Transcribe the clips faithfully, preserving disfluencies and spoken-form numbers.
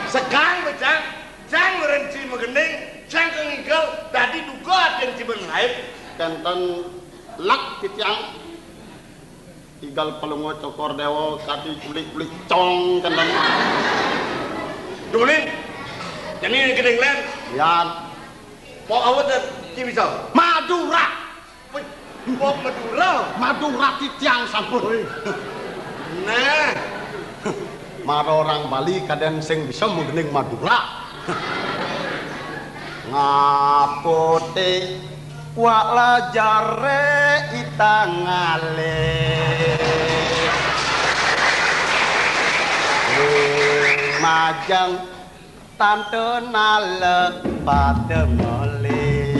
Sekarang becak, cang merenci megening, cang kengigel, tadi duga atin ciben laib. Kenten lek titiang Igal Palungguh Cokor Dewa kati kulik-kulik cong kenten. Dulin, jani gening len. Yan. Pok awet, ci bisa. Madura. Wih, pok Madura. Madura titiang sampun. Wih. Nah. Mara orang Bali kadang sing bisa menggening Madura. Ngapote wak lajare itang ale. Majang tante nale pada mele.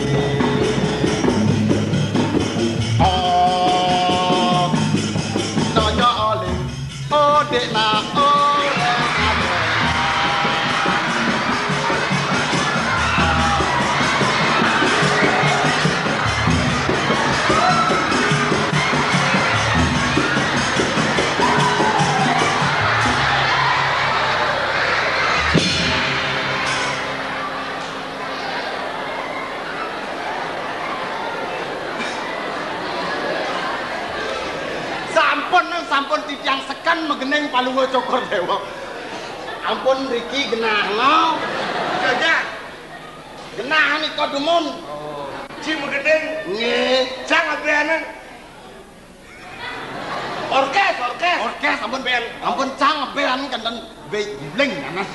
Oh, nojo oli. Oh, dek nak, oh, sampun, sampun titiang seken megening Palungguh Cokor Dewa. Ampun riki genah no. Jajak. Genah nika dumun. Oh. Ci megening. Nggih. Cang abeanan. Orkes, orkes. Orkes ampun ben. Ampun cang ben kenten be guling anak.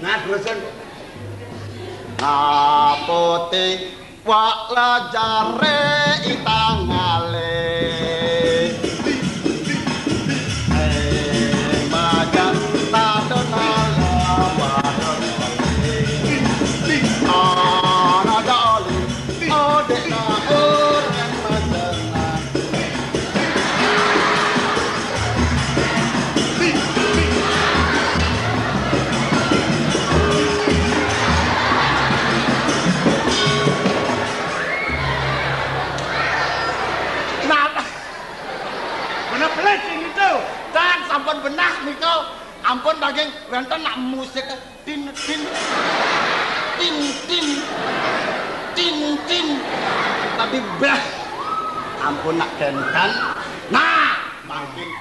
Nah, terusan. Napote wak lajare itang ale. Eh, majan tadon alam bareng ale. Ana dali. Napa? Bener pelit sing itu. Tan sampun benah nika. Ampun daging wenten nak musik. Tin, tin. Tin, tin. Tin, tin. Tadi bah. Ampun nak kenten. Nah, mangkin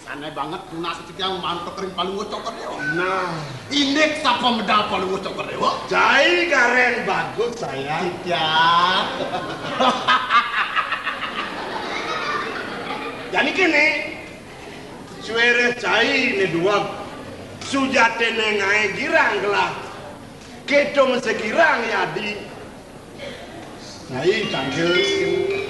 sane banget tunas titiang mantuk ring Palungguh Cokor Dewa. Nah, indik sapa medal Palungguh Cokor Dewa? Cai karen bagus saya. Titiang. Jani kene, suwere cai ne duweg. Sujatene ngae girang gelah. Keto mesti girang yadi. Cai tangkil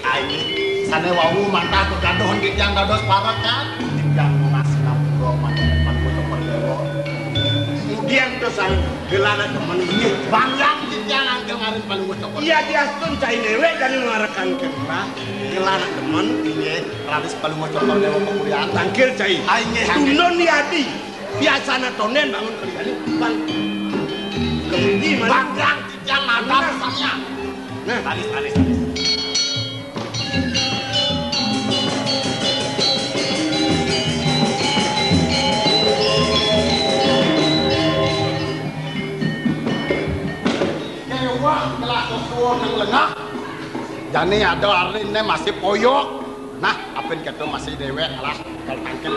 ae. Sane wau mantah kegaduhan titiang dados parekan. Titiang nunas ngapura manten Palungguh Cokor Dewa. Kemudian to sang gelana temen. Nggih, bang yang titiang angkel ngarin Palungguh Cokor. Iya, diastun cai dewek jani marekan kelah. Gelana temen. Nggih, raris Palungguh Cokor Dewa pemurian. Tangkil cai. Ae nggih, nggih. Tundun yadi. Biasana tonden bangun kerjane. Bang. Kemudian bang yang titiang madang samya. Nah. Talis, talis, talis. Kewah kelas sesuwun nang lengah. Jani ada arine masih poyok. Nah, apin keto masih dewek lah, kal tangkil.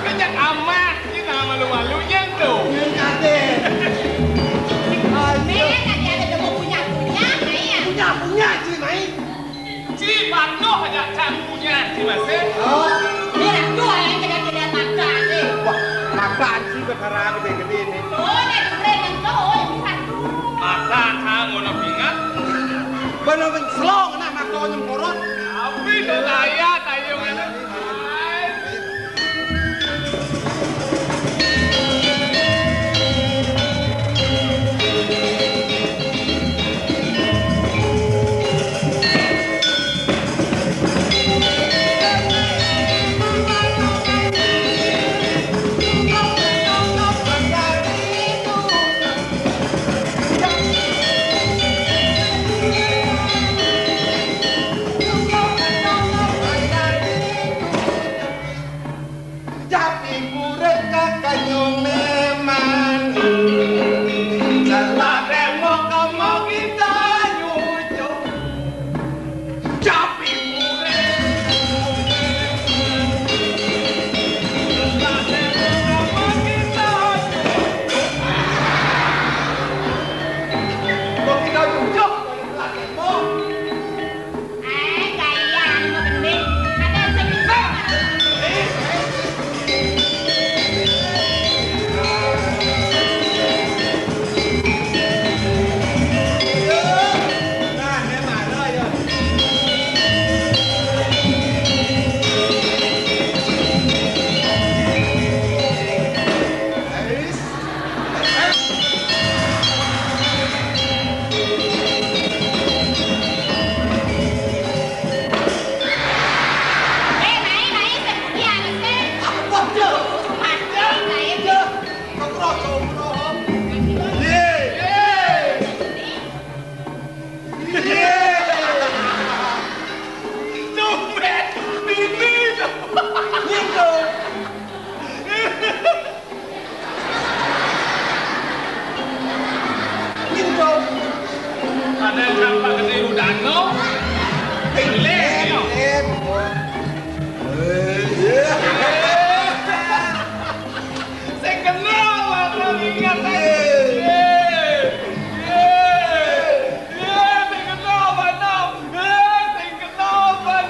Kejak amat, kita malu-malu nyén to. Nyén kadén. Ayo. Mé, tadi ada demo punya-punya, Mai ya? Punya-punya, Ci, Mai. Ci, patuh aja cang punya, Ci, masih. Oh. Mé, tuh, yang kedéan-kedéan makan, nih. Wah, makan, Ci, perkara gedé-gedé, nih. Oh, nih, duren yang to, oh, yang satu. Mata, cang, ngono pingat. Bener, bener, selong, nah, makan nyemporot. Tapi, tuh, layat, ayo, mana? Japi murid kakanyung memang. Salah demo kamu kita nyucuk. Japi murid. Salah demo kamu kita nyucuk. Kok kita nyucuk? Salah demo. Eh, gaya anu gending. Ada sing bisa. Tumben, bini. Gitu. Ada siapa ketiru danau? Pilih, yo. Saya kenal, Bang, ingat, eh. Ye. Ye. Ye, saya kenal, Bang. Ye, saya kenal, Bang.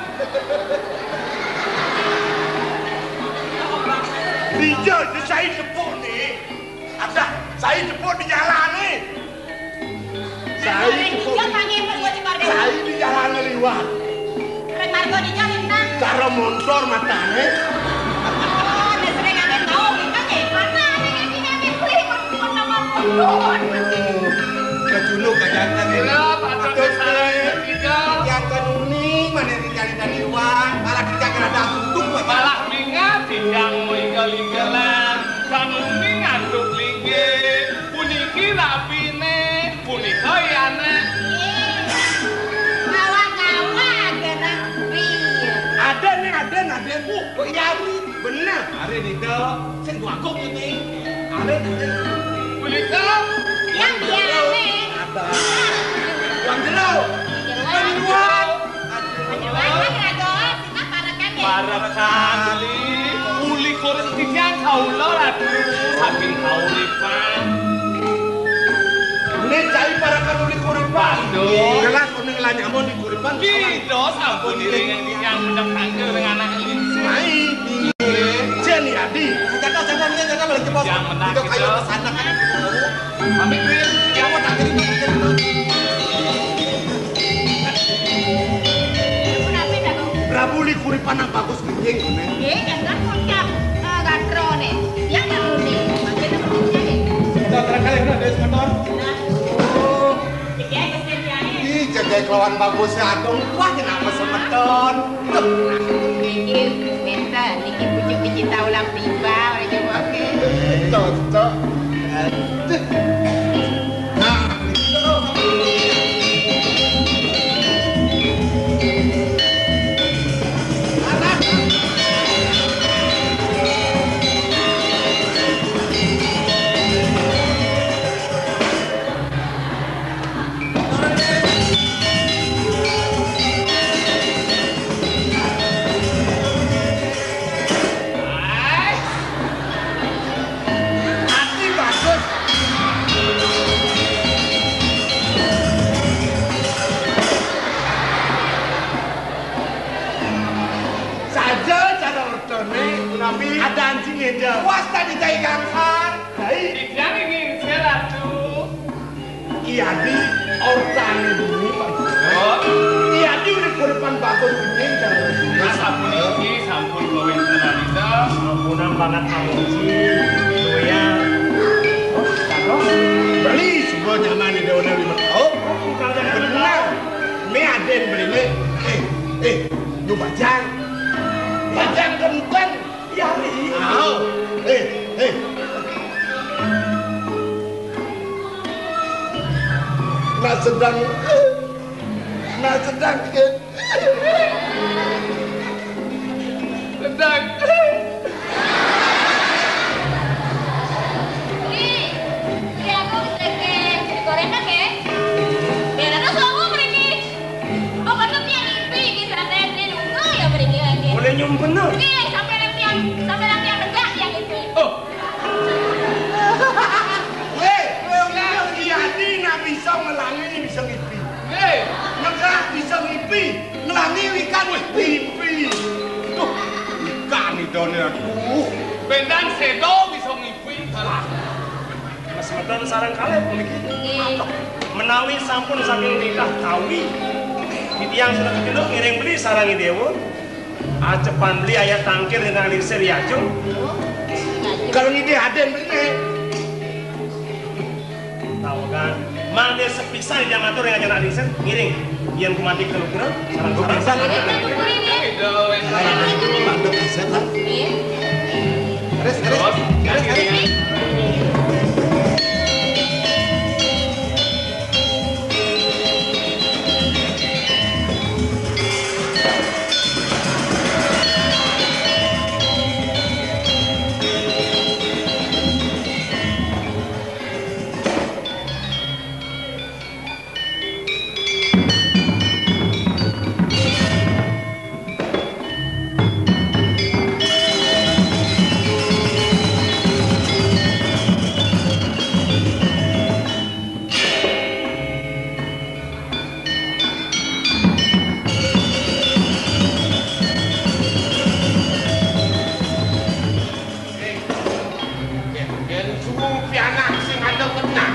Dija, saya jemput nih. Ada, saya jemput di jalan nih. Saya jemput. Saya di jalan liwat. Rek Margo di jalan, Bang. Cara montor matane. Oh, nek sering angin mau, Bang, eh, mana ada yang sini, ada yang beli, mau, mau nama pun. Kejuluk, kajangan ini. Iya, Pak, Aduh, salah, Bang. Yang kenuning, mana yang dicari tadi, Wan? Malah kita kena duduk, Bang. Malah mingat, tidak mau igal-igalan. Kamu ini ngantuk linggih. Puniki rapine, punika yane. Ngawang-ngawang, gerak. Iya. Aden nih, aden, aden. Uh, kok iya, Ri? Bener. Ari, Dito. Sing gua kok ini. Ari, aden. Punika. Yang biane. Ada. Wong jero. Jero. Wong luar. Aduh. Panjenengan, Raden, sinah parekan nggih? Parekan, Li. Uli kuring titiang kawula, Ratu. Saking kauripan. Nek cai parekan uli kuripan. Waduh. Jelas kuning lah nyamun di kuripan. Kita sampun iring titiang mendek tangga dengan anak lingsir. Mai. Jen ya, Di. Jatuh, jatuh, jatuh, jatuh, balik ke pos. Yang menang. Itu kayu itu. Ke sana kan. Pamit, Win. Kamu tak jadi, tak jadi. Prabu Likuripan nang bagus gending, ngene. Nggih, kan kocap, eh, gatrone. Ya, Pak Budi. Mangke temen punya, nggih. Sebentar, terakhir, udah, dari sebentar. Nah. Oh. Iki ae kesediaane. Ih, jaga kelawan bagus ya, Agung. Wah, kenapa semeton? Tuh. Nggih, nggih. Menten, niki pucuk dicinta ulang tiba, ora jawab. Cocok. Aduh. Nah, gitu dong. Ati bagus. Saja cara ortone. Nabi. Ada anjing aja. Puas tadi cai gangsar. Baik. Tidak ingin saya ratu. Iya di ortane bumi, Pak Guru. Oh. Iya di urip-uripan bagus ini, jangan. Mas, sampun iki, sampun kawin tenan, Ida. Sampunan banget kamu sih. Doyan. Oh, cakep. Beli sebuah nyaman di daun lima tahun. Oh, bukan dari benar. Ini aden beli ini. Eh, eh, lu bajang. Bajang genteng. Iya, Ri. Au. Eh, eh. Nak sedang, nak sedang, eh. Sedang. Ri, Ri, aku sedang, eh, jadi gorengan, ya? Biar ada suamu, mriki. Oh, kan tiang ngipi iki santai, nunggu ya mriki lagi. Boleh nyumpun, no? Nggih, sampai nanti yang, sampai nanti yang negak yang ngipi. Oh. Weh, weh, weh, iya, ini nak bisa ngelangi, ini bisa ngipi. Nggih. Negak bisa ngipi, ngelangi wikan ngipi. Duh, ikan idone, aduh. Bendan sedo bisa ngipi. Alah. Mas semeton sareng kalih puniki. Nggih. Menawi sampun saking titah kawi, titiang sedaya ngiring beli sareng Dewa. Acepan beli ayat tangkir dengan lingsir ya, Cung. Kalau ngidih aden beli nih. Tahu kan? Mangke sepisan yang matur yang aja nak lingsir, ngiring. Yen kumanti ke lukura, sareng-sareng. Ngiring ke lukura, nggih. Ngiring ke lukura, nggih. Terus, terus, terus, terus. Yen suruh pianak sing ada kena.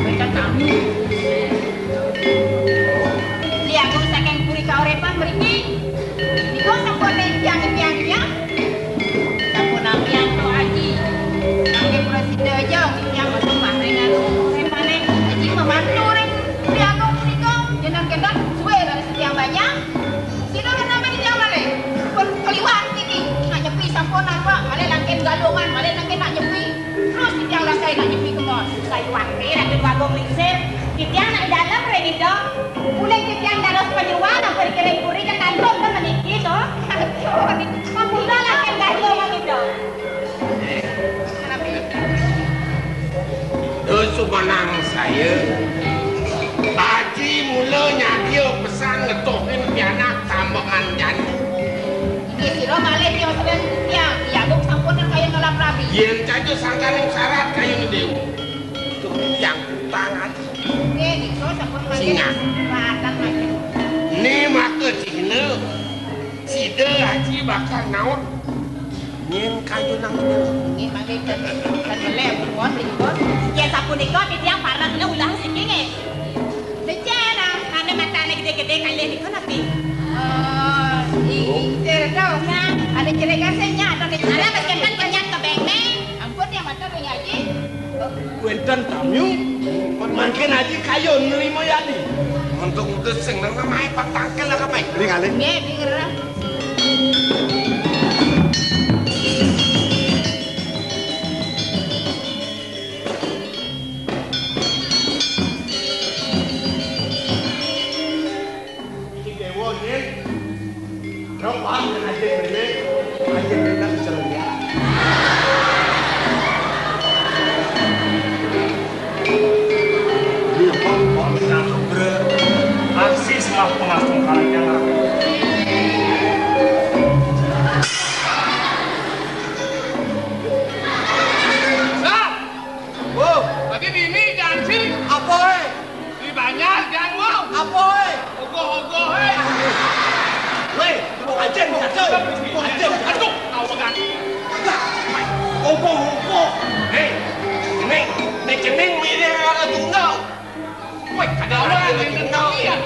Mereka tamu. Lihat saking puri kaurepan mriki. Niku sampun enjang-enjang ya. Sampun nampiang to Aji. Kangge prasida aja titiang mboten maring anu, ring maneh. Aji memantu ring Tri Agung punika. Jeneng genah suwe raris titiang banyak. Sira nami titiang malih. Pun keliwat niki. Nak nyepi sampun apa? Malih langkin galungan, malih langkin nak nyepi. Terus titiang langkai nak nyepi kemos. Sayuwakti Ratu Agung Lingsir. Titiang nak dalem ring Ida. Uling titiang dados panyeruan ampun kiring puri ke kantung ke meniki to. Aduh, mangkuda langkin galungan Ida. Duh, sumanang saya. Aji mula nyadia pesan ngetohin pianak tambekan jani. Inggih sira malih tio sedeng titiang, Hyang Agung sampun kayun nolak rabi. Yen caca sangkaning syarat kayun dewa. Tiyang utang ati. Nggih, nika sampun mangkin. Singa. Ratan mangkin. Ni maka cihna sida aji bakal naut. Nyen kayunang ida. Nggih, mangkin kan, kan melem, pun, pun. Yen sapunika titiang pareng ulah siki nggih. Becik, ah, ane matane gede-gede kalih niku napi? Eh, i-, inggih to. Nah, ane celik kasih nyak to niku. Ala meskipun penyat ke bengkeng. Ampun ya, matur ya, Aji. Wenten tamu, mangkin Aji kayun nrima yadi. Untuk utus sing nang namahe patangkel lah kape. Ring alih. Nggih, dengar. Aja pendek, aja pendek bicara dia. Ini apa? Orang bre, aksi sembah pengasung kalian. Sah! Wow. Tadi dini janji. Apa, eh? Di banjar, jangan mau. Apa, eh? Ogoh-ogoh, eh. Weh, mau ajen, kacau. Mau ajen. Aduh, tahu kan. Ogoh-ogoh. Hei, Ning, Ning, Ning, milih orang tunggal. Woi, kada lawan yang kenal ya.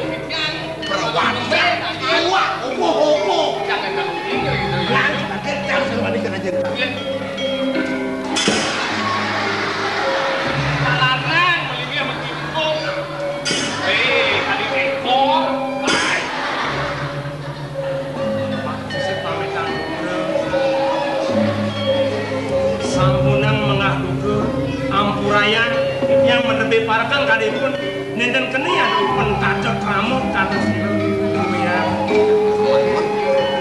Perwalian, awak, opo-opo. Jangan terlalu tinggi gitu ya. Lanjut, akhir jam suruh balik kena jengkang. Larang, melingkar, mengkipung. Eh, tadi ekor. Baik. Sampunang mengah duka, ampurayan, yang menebi parekan kadipun, nenten keni adipun tata krama, tata sira.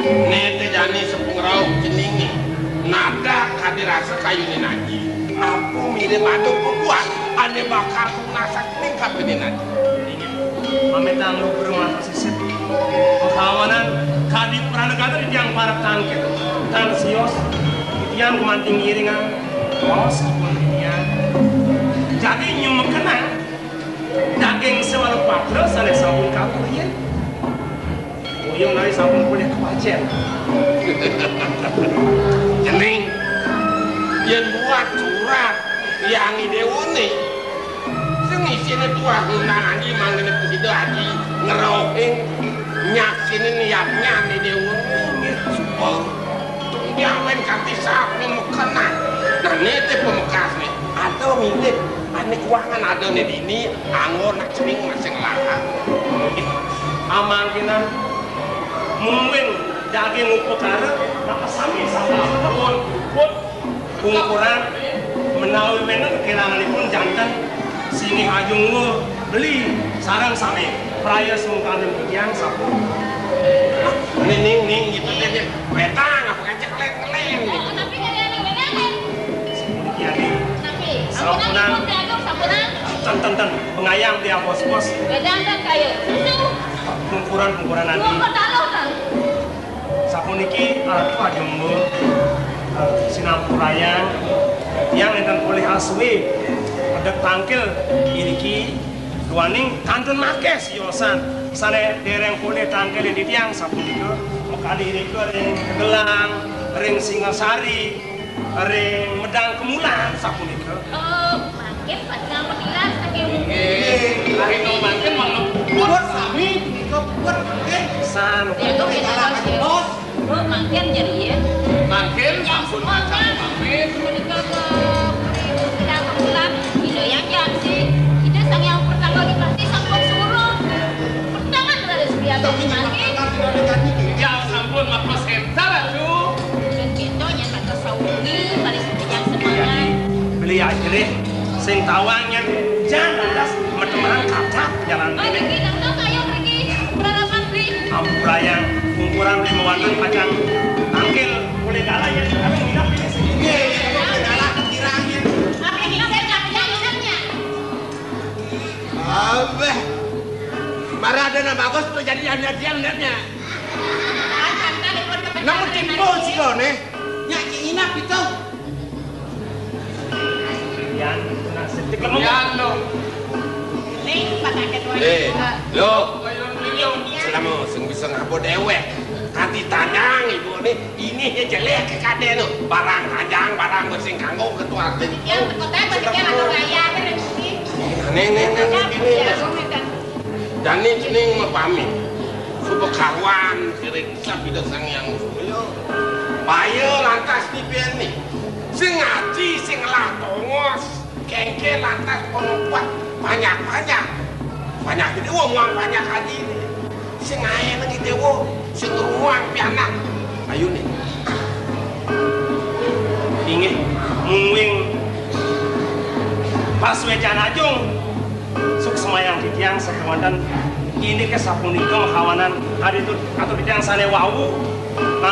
Nete jani sepung rauh ceninge, nadak kadi rasa kayune naji. Apa milih madu pembuat, ane bakal nasak ning kabine naji. Mamitang lugra masa sisit. Pakawanan kadi pranagata di tiang parak tangkil, tan sios, di tiang gumanti ngiringan, raos ipun di tiang. Jadi nyumekenan daging sewala patra sane sampun katur yen. Uyung nari sampun pulih kepacen. Cening, yen buat surat yang idewone, sing isine tuah ngundang andi mangkene sida aji ngerohing nyaksine niatnya andi dewa. Nggih, sumpah. Tung diawen kanthi saat memekenan. Nah, nete pemekasne. Ada milih ane kuangan ada ne dini, anggo nak cening masing lahan. Amangkinan mungwing daging upakara, nak sami sama pun, pun Pungkuran menawi wenten kekiranganipun janten singgih ajung beli sareng sami praya sungkaning titiang sampun. Ning, ning, ning, gitu deh, deh. Wetang, apa kacek lek-lek? Oh, tapi kalian yang bedakan. Sampun iki, Adi. Tapi, sampunan. Sampunan, Agung, sampunan. Ten, ten, ten. Pengayam dia bos-bos. Bedakan kayu. Susu. Pungkuran, pungkuran, Adi. Dua kota loh, Kang. Sapuniki Ratu Ajumba, eh, sinampurayang tiang nenten polih aswe pedek tangkil iriki duaning kantun makeh siosan sane dereng polih tangkil di tiang sapunika, makadi irika ring Tegelang, ring Singasari, ring Medang Kemulan sapunika. Oh, mangkin pada mutilan saking. Nggih, rika mangkin mangga puput. Puput sami punika puput mangkin. San. Ya, tuh, kita harus, ya. Bos. Bu, mangkin jadi, ya. Mangkin sampun pamit. Punika ke Medang Kemulan, Ida Hyang Jaksi, Ida Sang Hyang Pertama Dipati sampun suruh. Pertama Raden Surya mangkin. Ya, sampun makos entar, Ratu. Dan kita nyata kesauni, balik sepanjang semangat. Beli aja deh, sing tawang jan lantas metemenan kathah jalan. Oh, niki nang kayo mriki, berarapan mriki. Ampurayang, kumpulan lima wonten pacang tangkil oleh dalah yen kami nginep ing sini. Nggih, yen kami dalah kirang yen. Apa yang saya nggak punya ingatnya? Abeh. Marah ada nama bagus tuh jadi yang dia lihatnya. Nemu timbul sih lo nih. Nyak inap itu. Yan, nah, setik lemah. Yan, lo. Ning, pakai dua. Eh, lo. Selama sing bisa ngabo dewek. Kanti tanyang ibu nih, ini ya jelek ke kade lo. Barang panjang, barang bersing kanggo ketua artis. Yang kota berpikir atau raya, kan, rezeki. Ning, ning, ning, ning, ning. Jani cening mapamit. Suba kawan, siring Sabda Sang Hyang Surya. Paya lantas dipeni. Sing ngaji, sing ngelah tongos, kengke lantas pengumpat banyak-banyak. Banyak gedhe wong muang banyak haji. Sing ngae nang dewa, sing ruang pianak. Ayo nih. Inggih, mungwing pas wecan ajung. Suksemayang titiang sakewanten indik sapunika makawanan aditu atur titiang sane wau.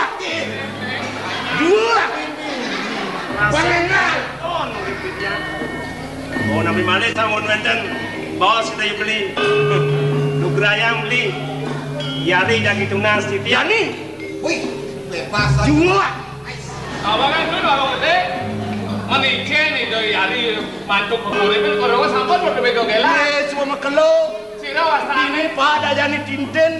Juak. Juak. Pangenal. Oh, napi malih sampun wénten baos kita beli. Nugrayang beli. Yari jagi tunas titiang. Wih, bebas aja. Jual. Abang kan dulu abang gede. Menikah nih dari hari mantuk kukurin kan kurang sampun udah bego gela. Eh, cuma makelo. Sira wastane. Ini pada jani tinten.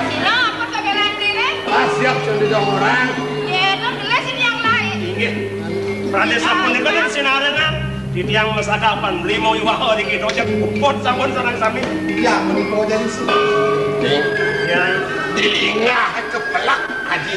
Sira apa kagelan dene? Ah, siap, sudah orang. Yé, no gelas ini yang lain. Inggih. Pradé sapunika kan sinarengan. Titiang masakapan, lima iwaha niki dojak puput sampun sareng sami. Iya, menika jadi sih. Ya. Dilingah kepelak.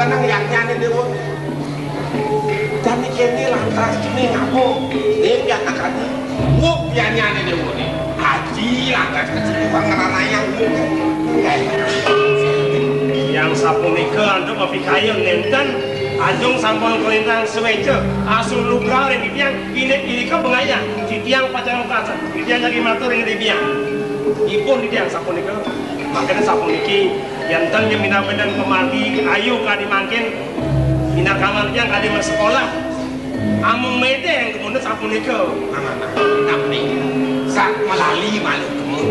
kanang yadnyané déwa. Jani kéné lantas kéné ngapa? Né pianak aji. Nguk yadnyané déwa né. Aji lantas kecil wong ngranayang. Yang sapunika antuk mapikayun nénten, Ajung sampun kalintang suéca, asung lugra ring titiang, indik irika pangayah, titiang pacang makasan, titiang jagi matur ring titiang. Ipun titiang sapunika, mangkana sapuniki, yén ten nyeminang wénten pamargi ayu kadi mangkin, minakama titiang kadi masekolah. Amung medeng kemuna sapunika. Nah, nah, nah, nah, nih. Sak malali malu kemu.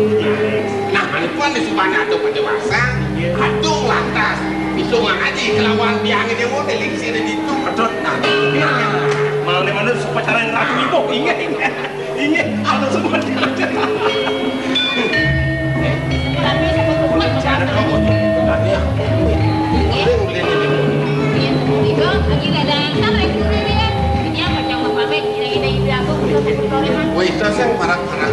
Nah, manipun di subana atau pada wasa, aduh lantas. Bisa ngaji kelawan biang déwa delik sini ditu. Aduh, nah, nah. Malah manut supacara yang rapi ibu, ingat, ingat. Inggih, atur suwun. Wih, tas yang parak-parakan.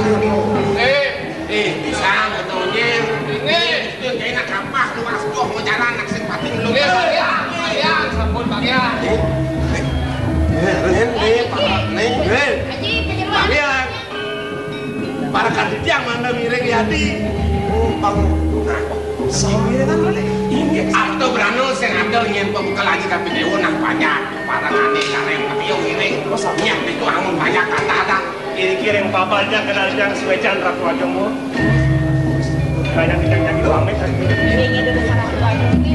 Eh, eh, bisa betulnya. Inggih. Itu kena kapah luas tuh mau jalan nak sing pating lu. Inggih, Pak Yan. Pak Yan, sampun, Pak Yan. Eh, eh, Ren, eh, Pak, Ren. Pak Yan. Para kaditiang mangda miring yadi. Oh, pang. Nah, sami kan boleh. Inggih. Arta brana sing ada nyén pembuka lagi tapi déwa nang banyak. Para kami kareng tapi yo miring. Oh, sami. Nyén itu angun banyak kata ada. Iri kiring pabalnya kenal jang suwecan Ratu Agung. Kayak kita jadi pamit. Ini dulu sama Ratu Agung.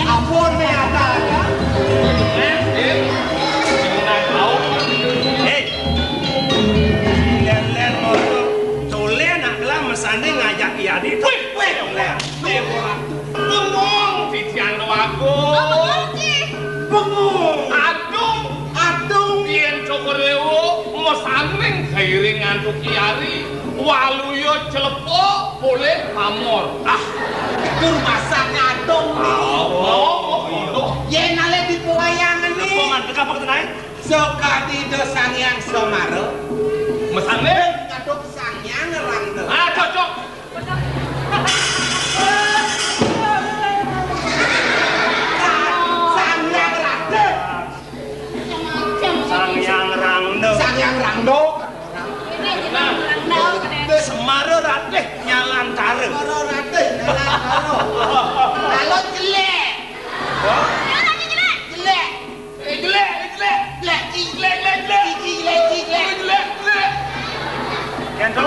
Ampun, me ada, ada. Eh, eh. Len-len motor, tole nak lah mesane ngajak iya di. Wih, wih, tole. Bengong titiang Déwagung. Oh, bengong, Cik. Bengong. Adung. Adung. Yén Cokor Déwa mesaning kairing ngantuk kiari, waluya celepa polih pamor. Ah, tur masaknya adung. Oh, oh, oh, oh. Yén ale di pewayangan ni. Apa man, apa kena? Sakadi da Sang Hyang Semara. Mesané? Ngaduk Sang Hyang Rangda. Deh, nyalantara. Para ratih nyalantara. Alon jelek. Hah? Jelek. Jelek. Eh, jelek, eh, jelek. Jelek, ci. Jelek, jelek, jelek. Ci, ci, jelek, ci, jelek. Eh, jelek, jelek. Ken to?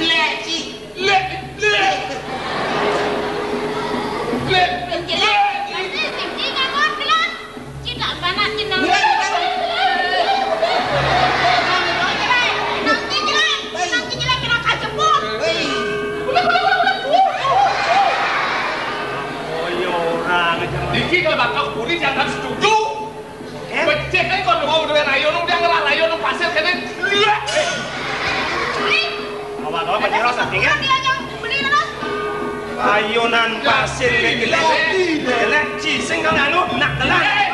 Jelek, ci. Jelek, jelek. Jelek, jelek. Jelek, ci. Ci, ngamot, jelek. Ci tak banat ci nang. Nang ci jelek, nang ci jelek kena kajeput. Oh, iya, orang aja. Dikit lah bakal kulit yang tak setuju. Eh? Becek kan kalau mau duwe rayon, udah ngelah rayon, pasir kene. Iya. Awak, awak, Pak Jero, sampingnya. Dia yang beli terus. Ayunan pasir jelek, jelek, ci sing kang anu, nak telan. Eh,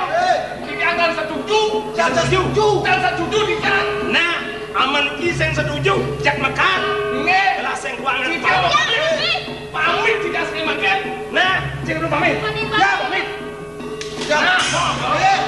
iki angkan setuju. Jangan setuju. Jangan setuju, di kan. Nah, aman ki sing setuju, jak mekat. Nggih. Telah sing ruangan. Iki pamit. Pamit, tidak sing makan. Nah, cek dulu pamit. Pamit, ya, pamit. Pamit. Ya. Nah, pamit.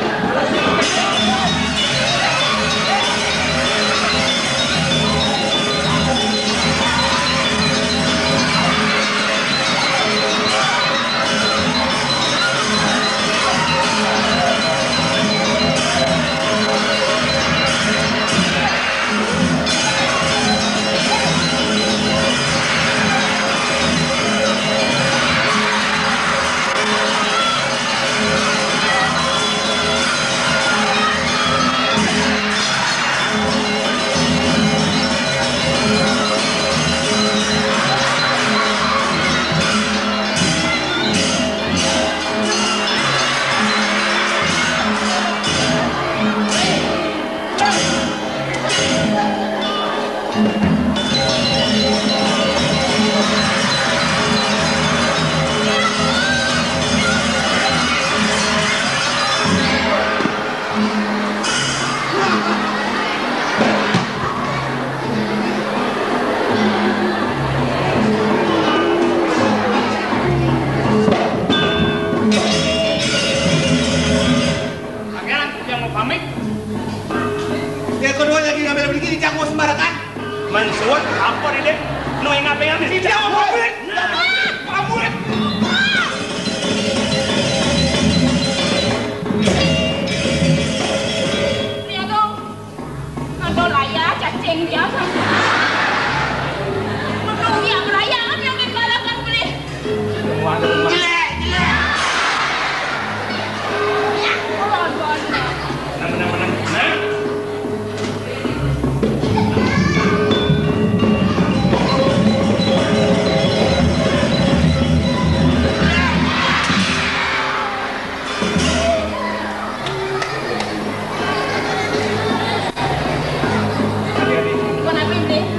Sampeyan yang mau pamit? Ya, kedua lagi ngambil begini, jangan mau sembarangan. Mansuwun, apa, Dede? No, ing apa, ing apa? Tidak, pamit. Nah, pamit. Lihat dong. Aduh, raya, cacing dia. Menung dia meraya, kan yang dibalakan boleh. Jelek, jelek. Ya, Allah, Allah, Allah. Menang, menang, menang. Nah.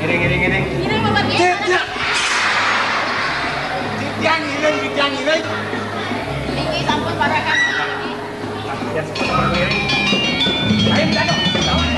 Ngiring, ngiring, ngiring. Ngiring, Bapak, nggih. Tidak. Tidak ngiring, tidak ngiring. Niki sampun parakan. Ya, sampun ngiring. Ayo, kita dong. Lawan.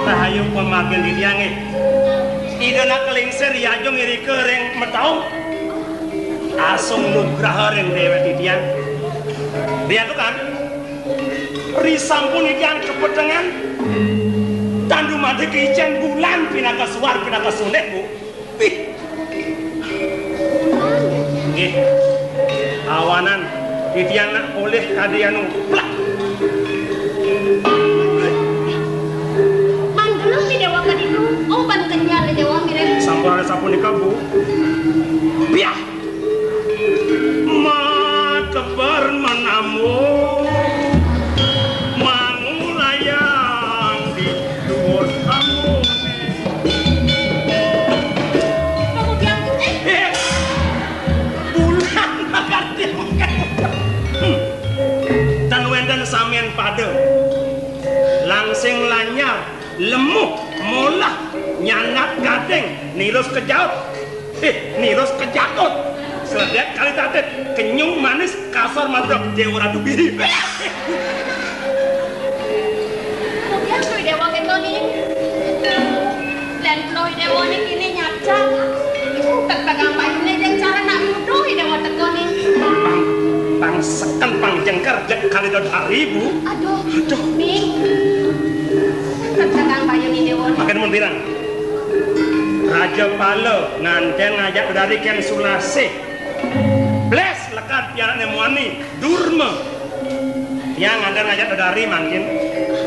Rahayu pamargin titiang, nggih. Ida nak kelingsir yajeng irika ring metaung. Asung nugraha ring déwék titiang. Riantukan, risampun titiang kapetengan, tan dumadak icén bulan pinaka suar pinaka sundék, Bu. Ih. Nggih. Awanan titiang nak polih kadi anu plak. Manggeluh Ni Déwa ka ditu. Oh, ban kenyel Ni Déwa mirip. Sampun ada sapunika, Bu. Piah. Mateber menambuh, mangulayang di duur ambuné. Kamu biang putih. Eh, bulan bakal diangkat. Hmm. Tan wénten samian pada. Langsing lanyar, lemuh, molah, nyandak gading, nirus kejaut. Eh, nirus kejakut. Sledek kali tatit, kenyung manis, kasar madrep, Déwa Ratu Biri. Kemudian Ni Déwa kéto, Ning. Lén Ni Déwa niki né nyacang. Tetegang bayuné jeng cara nak nuduh Ni Déwa teka, Ning. Pang, pang seken, pang jengker, jeg kali dot hari, Bu. Aduh. Aduh. Ning. Tetegang bayu Ni Déwa. Makin mun bilang. Rajapala nganten ngajak dari Kén Sulasih. Blés lekad pianakné muani, Durma. Tiang nganten ngajak dedari mangkin.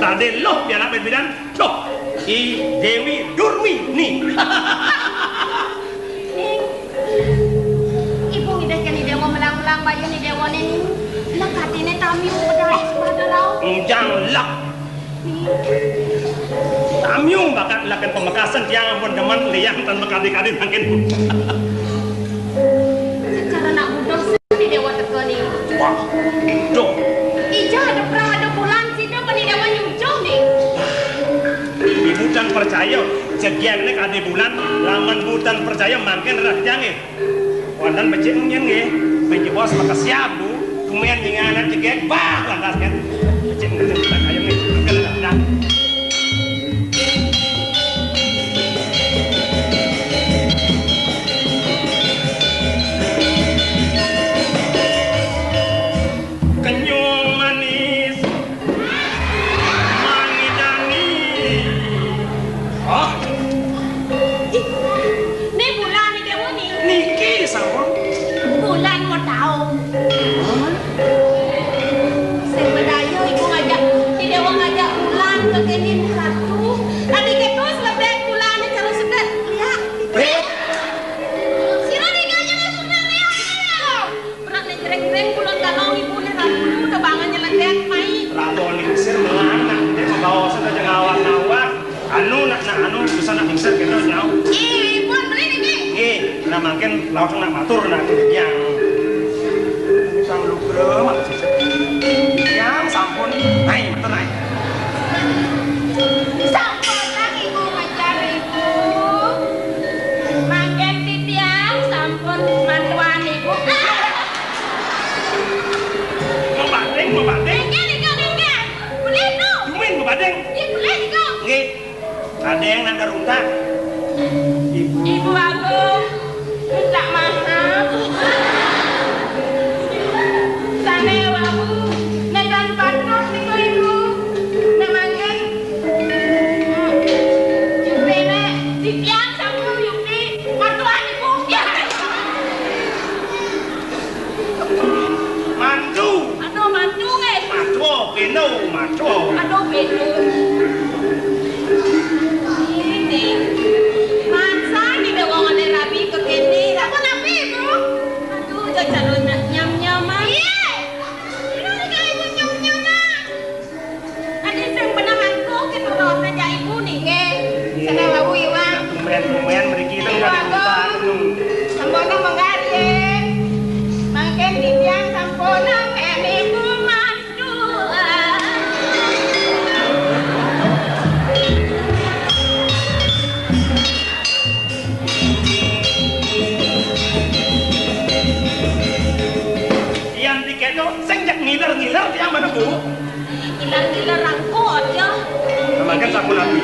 Tadi luh pianak bidan, duh, I Déwi Durmi ni. Ning, ibu ngidih Ni Déwa melang-melang bayu Ni Déwa né, Ning. Lekadiné tamiu bedai sepada rauh. Enjang lek. Tamiu bakat laken pamekasan tiang ampun demen liang tan makadi-kadi mangkin. Secara nak buduh sing Ni Déwa teka, Ning. Wah, buduh. Ija ada perang ada bulan sida Ni Déwa nyucuh, Ning. Ibu tan percaya, jegegné kadi bulan, lamun ibu tan percaya mangkin rereh tiangé. Wénten becik nyén nggih. Becik bos makesiab, Bu. Tumén nyinganan jegég, bah, lantas kan. Becik ngene kita kayung nggih. Oke, dah, dah. Kenyung manis. Mangidani. Hah? Ih, né bulan Ni Déwa né. Niki sampun. Bulan mau tahu. Sing bedaya ibu ngajak, Ni Déwa ngajak bulan ke kéné Ratu. Tadi kéto selebet bulan né cara sedek, ya. Eh? Sira né ngajak sedek, ya. Berat né jreng-jreng bulan kalau ibu né Ratu, tebangan nyeledek, mai. Ratu lingsir melang, nak, dia membawa sedek ngawak-ngawak. Anu, nak, nak, anu, bisa nak bisa kita nyau. Eh, pun beli nih, Ki. Nggih, nah mangkin langsung nak matur nak yang sang lugra mak. Yang sampun, naik, matur naik. Sampun lah ibu ngajar ibu. Mangkin titiang sampun mantuan ibu. Mabading, mabading. Nggih, nggih, nggih. Boleh tu. Jumin mabading. Nggih, boleh tu. Nggih. Ada yang nak karuntak? Ibu. Ibu Agung, minta maaf. Sané wau, nénten patut niku, Ibu. Nak mangkin. Yupine, titiang sampun yupi. Mantuan Ibu. Ya. Mantu. Aduh, mantu, eh. Mantu, pinu, mantu. Aduh, pinu. Ini. Masa ini ada wong ada rabi ke kene. Apa napi, Ibu? Aduh, aja calon nak nyam-nyaman. Iya. Ini udah kayak ibu nyam-nyaman. Adi sing beneh mangko kita bawa saja ibu nih. Nggih. Sana wau iwang. Lumayan-lumayan mriki itu. Ibu kan Agung. Sampun mengari. Mangkin titiang sampun nang ibu mantu. Yan tiket sing jak ngiler-ngiler tiang mana, Bu? Ilang-ilang rangko aja. Mangkin sampun nabi.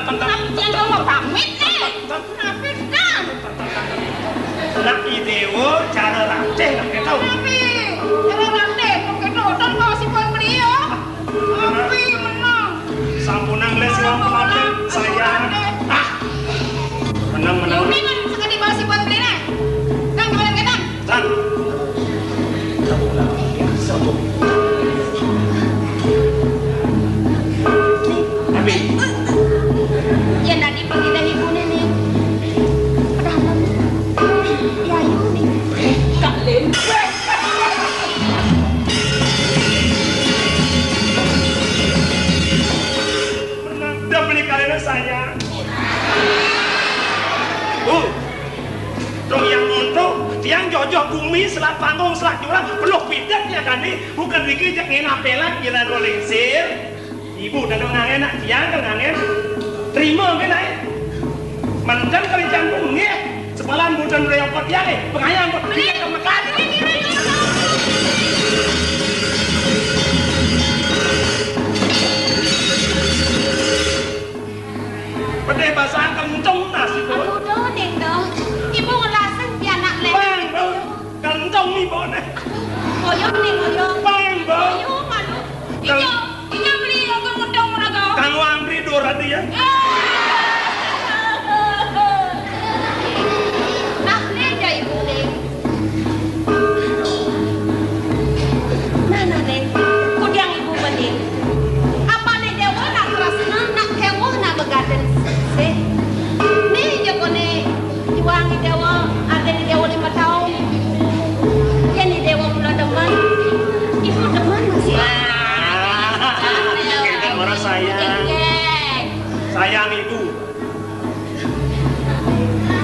Tapi tiang mau pamit nih. Tapi kan. Nak idewo cara ratih nak keto. Tapi cara ratih nak keto. Don mau si Boy beli ya. Tapi menang. Sampunang les wong penonton saya. Ah. Menang, menang. Yumi kan sekali bawa si Boy beli nih. Kan kemarin kan. San. Tapi ya tadi pagi dah ibu nih nih. Padahal ya ibu nih. Kak Lin. Udah beli karena saya. Bu, dong yang untuk tiang jojoh bumi selat panggung selat jurang penuh pidat ya kan nih. Bukan dikit jak ngena pelat kira lingsir. Ibu dan ngangen nak tiang kan ngangen. Terima kan naik. Mantan kali jangkung nggih. Sepalan budan reyong kot tiang eh. Pengayang kot tiang ke mekat. Pedih basah kenceng nasi pun. Aduh, doh, Ning, doh. Ibu ngelasin pianak lele. Bang, bang. Kenceng ibu nih. Aduh, ngoyong, Ning, ngoyong. Bang, bang. Ngoyong, aduh. Kang- Inyo, inyo beli logo ngundang meraga. Kang Wandri dur tadi ya. Eh. Nah, nih aja ibu nih. Nah, nah, Ning. Kudiang ibu mending. Apa nih dewa nak tresna, nak kewuh, nak begaden sih? Nih, joko nih. Iwang i dewa, ada i dewa lima tahun. Yen i dewa mula demen. Ibu demen masih. Ah, kita orang sayang. Sayang ibu.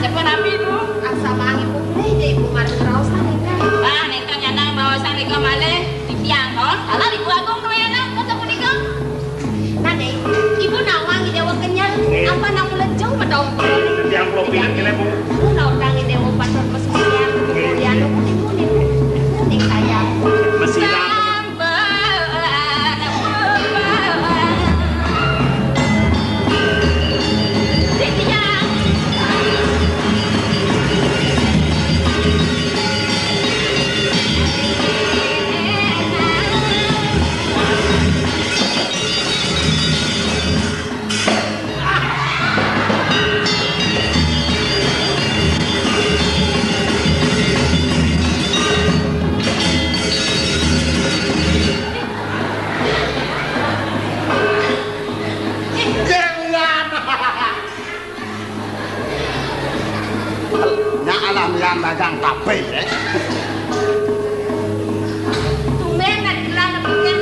Siapa nabi ibu? Asa mangi putih, dia ibu mari ngeraos nang ini. Ah, neta nyanang bawa sang rika malih. Tiang kon, alah ibu agung duwe anak, kok sapunika? Nah, Ning, ibu nawang i dewa kenyel, apa nang mula jauh mataung kula, Ning? Tiang kula pinat kene, Bu. Ibu nawang i dewa patur pesucian, kemudian ibu, ibu, ibu, ibu, Ning sayang. Mesira. Nyak alah mian dagang kabeh, eh. Tumben nak digelar nebiken.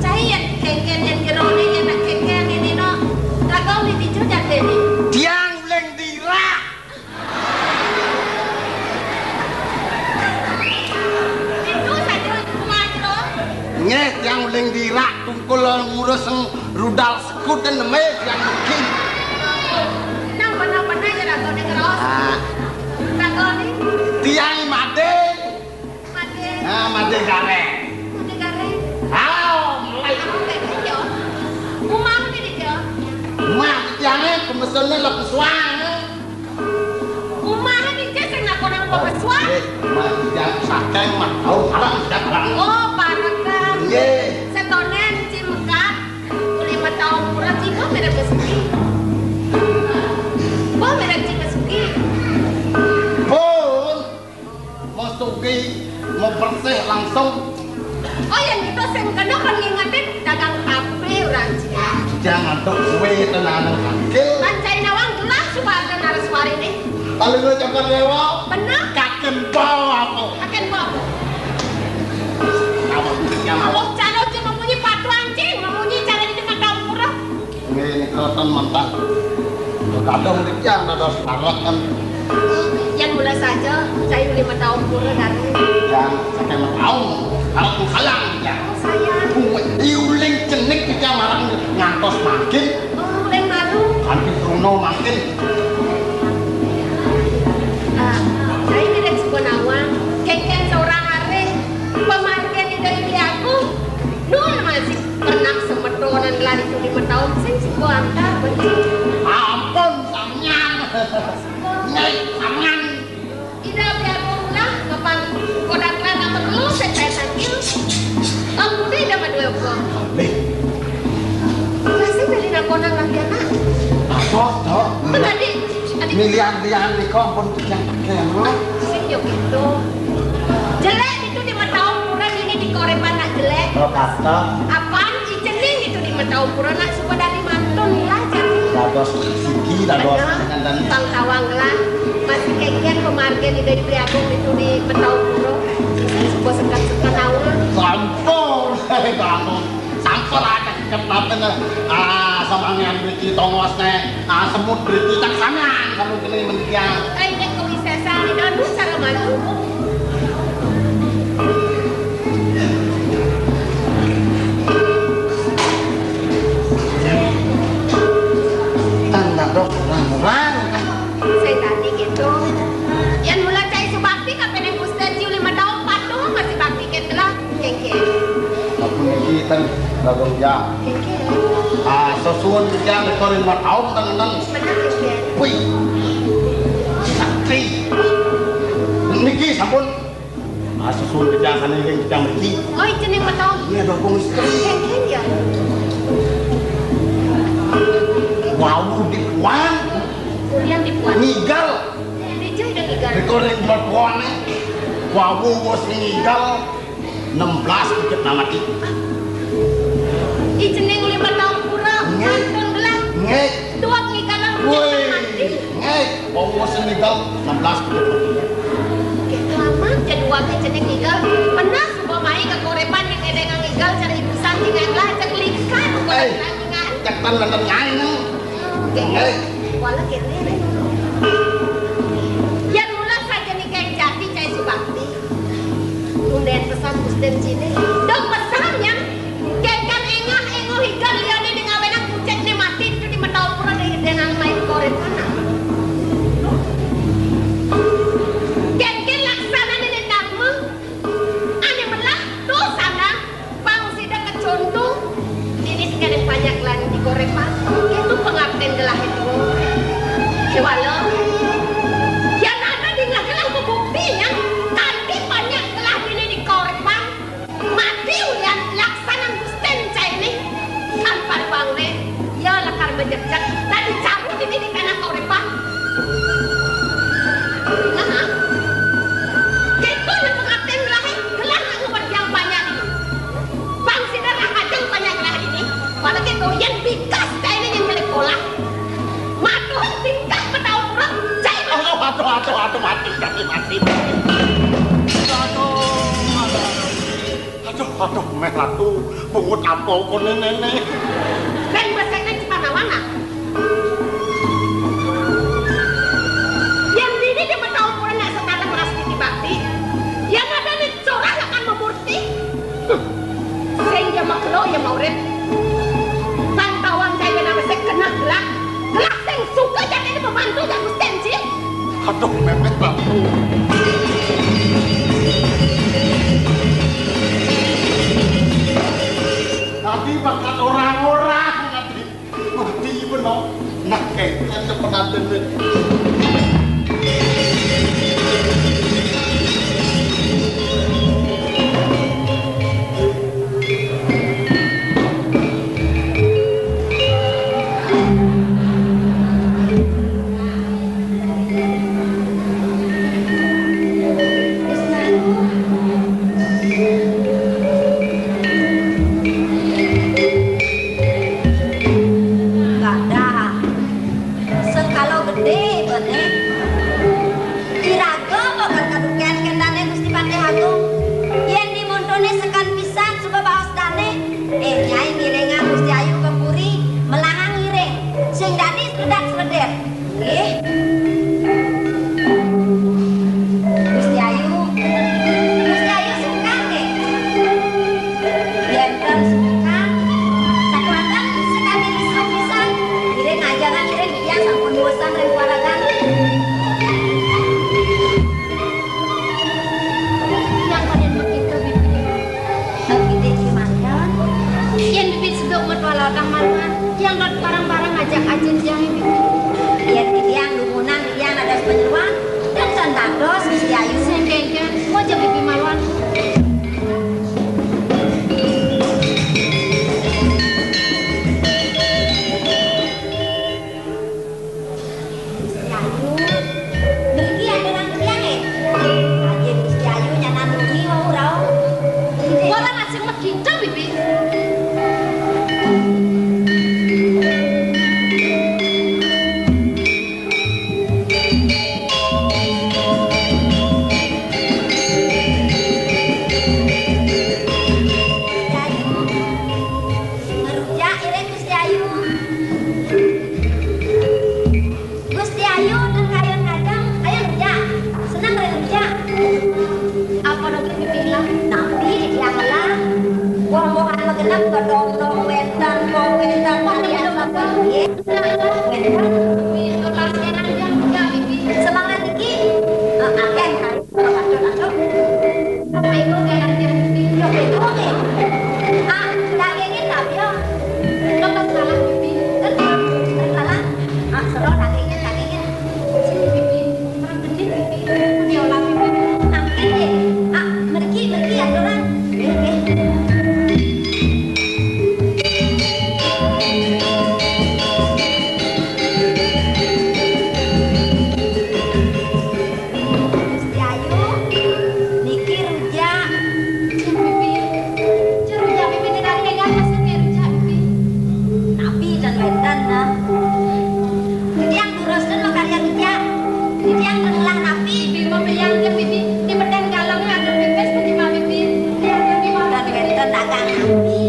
Cai yen kengken yen jerone yen nak kengken ini no. Kagau ni tijo jatene. Tiang uling dirak. Itu saja cuma jero. Nggih, tiang uling dirak tungkul ngurus rudal sekuten neme tiang mungkin. Nang benar-benar ya raga ning ngeros. Ah. Raga ning. Tiang made. Made. Ah, made gareng. Made gareng. Ah, mulai. Aku kayak gitu. Umah ini dia. Umah tiangnya pemesonnya lek suang. Umahe niki sing nakonang pemesuan. Nggih, Mas, yang saking mah tau parang sudah parang. Oh, parekan. Nggih. Setonen ci mekat, uli metaun pura ci bo merek besuki. Bo merek ci besuki. Pun, mau suki, mau bersih langsung. Oh, yen kita sing kena kan ngingetin dagang kafe orang Cina. Jangan tok suwe tenanan kangge. Pancai nawang gelas suwarga naraswarine. Paling lo cakar dewa. Bener? Kaken bawa aku. Kaken bawa aku. Apa yang mau? Oh, calo cuma munyi patuan cing, munyi cara di mata pura. Nggih, nika ten mantan. Kadang tiyang dados parek kan. Yang mula saja, saya lima tahun pura dari. Yang saking lima tahun, kalau sayang ya. Oh, sayang. Kuwi iuling cenik tiyang marang ngantos mangkin. Oh, uling malu. Kanthi kruna mangkin. Ah, saya tidak suka nawang. Kengkeng seorang areh. Pemargen itu ini aku. Nun masih pernah semetonan lari itu lima tahun sing suka antar. Milian-lian nika pun tujang pakai, no? Sing yo gitu. Jelek itu di Mataun Pura, ini di Korepan nak jelek. Oh, kata. Apaan? I cening itu di Mataun Pura nak suba dadi mantun lah jadi. Dados siki, dados. Bener. Nganten. Bang Tawang lah. Masih kekian pemargen Ida Ipri Agung itu di Mataun Pura. Sing suba sekat-sekat awan. Sampun. Bangun. Sampun aja kecap napen, ah, samangian mriki tongosne, ah, semut mriki cak sampean sampun kene menikian. Ai nek kuwi sesal didon cara malu. Tanda dok orang-orang. Saya tadi gitu. Yang mula cai subakti kape neng Gusti Haji lima tahun empat tahun masih bakti gitu lah. Kengkeng. Ampun niki ten bagong ya. Kengkeng. Ah, sesuun kerja rekorin lima tahun tengen. Bener kengkeng. Wih. Sakti. Niki sampun. Ah, sesuun kerja sana yang kerja niki. Oh, ijen yang lima tahun. Iya, bagong istri. Kengkeng ya. Wow, di puan. Kuliah di puan. Ngigal. Di jai dan ngigal. Rekorin lima tahun. Wow, bos ngigal. Enam belas bukit namati. I cening lima tahun pura, nggih. Kantun gelang. Nggih. Dua pengigalan bukit namati. Nggih. Wong wis ngigal enam belas bukit namati. Gitu amat, jadwal i cening ngigal. Pernah suba mai ke Korepan yang ada yang ngigal cari ibusan tinggal lah, cek likan, eh, bukan tinggal. Cek tan lenten ngai neng. Nggih. Nggih. Wala kene. Yang mula saja nih kayak jati cai subakti. Tunden pesan Gusten Cine. Dong pesan yang kengkan engah engoh ikan liane ning awenan pucet ne mati itu di Mataun Pura de dengan main koret mana. Kengken laksana ne dangmu. Ane melah tu sana. Pang sida kecuntu, dini sekadang banyak lan di Korepan. Itu pengabden gelah itu. Kewala. Yang ada di gelah buktinya, kanti banyak gelah dini di Korepan. Mati ulian laksanan Gusten cai ini. Tanpa ruang ne, ya lekar menjejak. Tadi cabut ini di tanah Korepan. Nah, gitu ne pengabden gelah, gelah nak nguber yang banyak ini. Bang sida rahajeng panjang gelah dini, apalagi doyan bikas kaine yang jelek pola. Matuh tingkah Mataun Pura, cai. Aduh, aduh, aduh, aduh, mati, mati, mati. Aduh, aduh, aduh, meh ratu, pungut apa kone nenek. Ben besene cepanawana. Yang dini di Mataun Pura nak sekadang ras titi bakti. Yang ada ni corah akan memurti. Sing ya makelo ya maurip. Tan tawang cai kena besik kena gelak. Gelak sing suka jadi ini pembantu ya Gusten Ji. Aduh, mepet bangku. Tadi bakat orang-orang tadi. Mati beno. Nah, kayak kan pengantin. Gadah. Sekala gedé bené. Iraga bakal kadukéan kendane Gusti Patih Agung. Yén dimuntune sekan pisan suba baos dane. Eh, Nyai ngiringang Gusti Ayu ka puri, melahang ngiring. Sing dadi sledak-sledit. Nggih. Gusti Ayu. Gusti Ayu sungkan nggih. Yén ten sungkan, sakuatan sakadi lisan-lisan. Ngiring aja kan ngiring, titiang sampun bosan ring kuaragan. Tiang kadén makita, Bibi. Bibi ki manten. Yén Bibi seduk metuala tang maluan, tiang dot parang-parang ngajak ajin tiang, Bibi. Yén titiang dumunan, titiang dados panyeroan, dan tan dados Gusti Ayu. Sing kénkén, moja Bibi maluan. Nggih. Semangat niki, eh, agen kali. Aduh, aduh. Apa ibu kayak nanti? Yo, betul nih. Ah, dagingnya tapi yo. Lepas salah, bibi. Kan salah. Ah, sero dagingnya, dagingnya. Sini, bibi. Orang gede, bibi. Diolah, bibi. Angkat deh. Ah, mergi, mergi ya, orang. Nggih, nggih. Gusti Ayu, niki rujak. Cah Bibi, cah rujak Bibi niki tadi enggak kasih nggih rujak Bibi. Napi dan wénten, nah. Titiang duruskeun makarya rujak. Titiang ngelah napi? Bibi mah peyang jeung Bibi, di beten galangnya ada pipis, Bibi mah Bibi. Dan wénten dagang napi?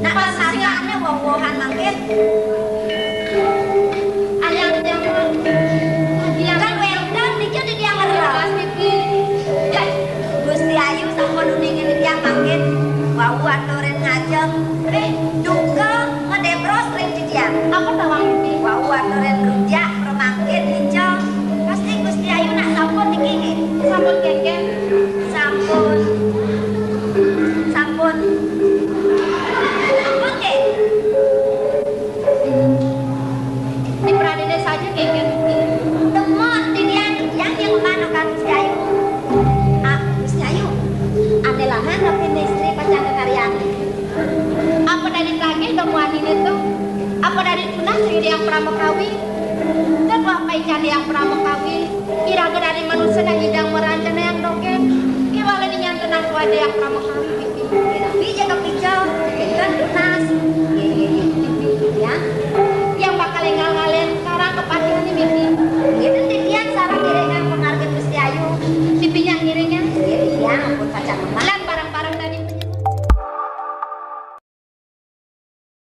Nak pas sasarnya woh-wohan mangkin. Ayang jangan. Kan wénten niki di tiang ngelah. Gusti Ayu sampun nuningin tiang mangkin. Wau aturin ngajeng. Eh, duka ngedebros ring titiang. Apa tawang ini? Wau aturin rujak permangkin hijau. Pasti Gusti Ayu nak sampun niki nggih. Sampun kengken. Sampun. Sampun. Sampun nggih. Di pradene saja kengken. Temon titiang yang yang mana kan Gusti Ayu. Ah, Gusti Ayu. Ane lanang tapi istri pacang kekaryane. Apa dari tagih temuan ini tuh? Apa dari tunas yang pramakawi? Kedua apa ikan yang pramakawi? Iraga dari manusia yang hidang meran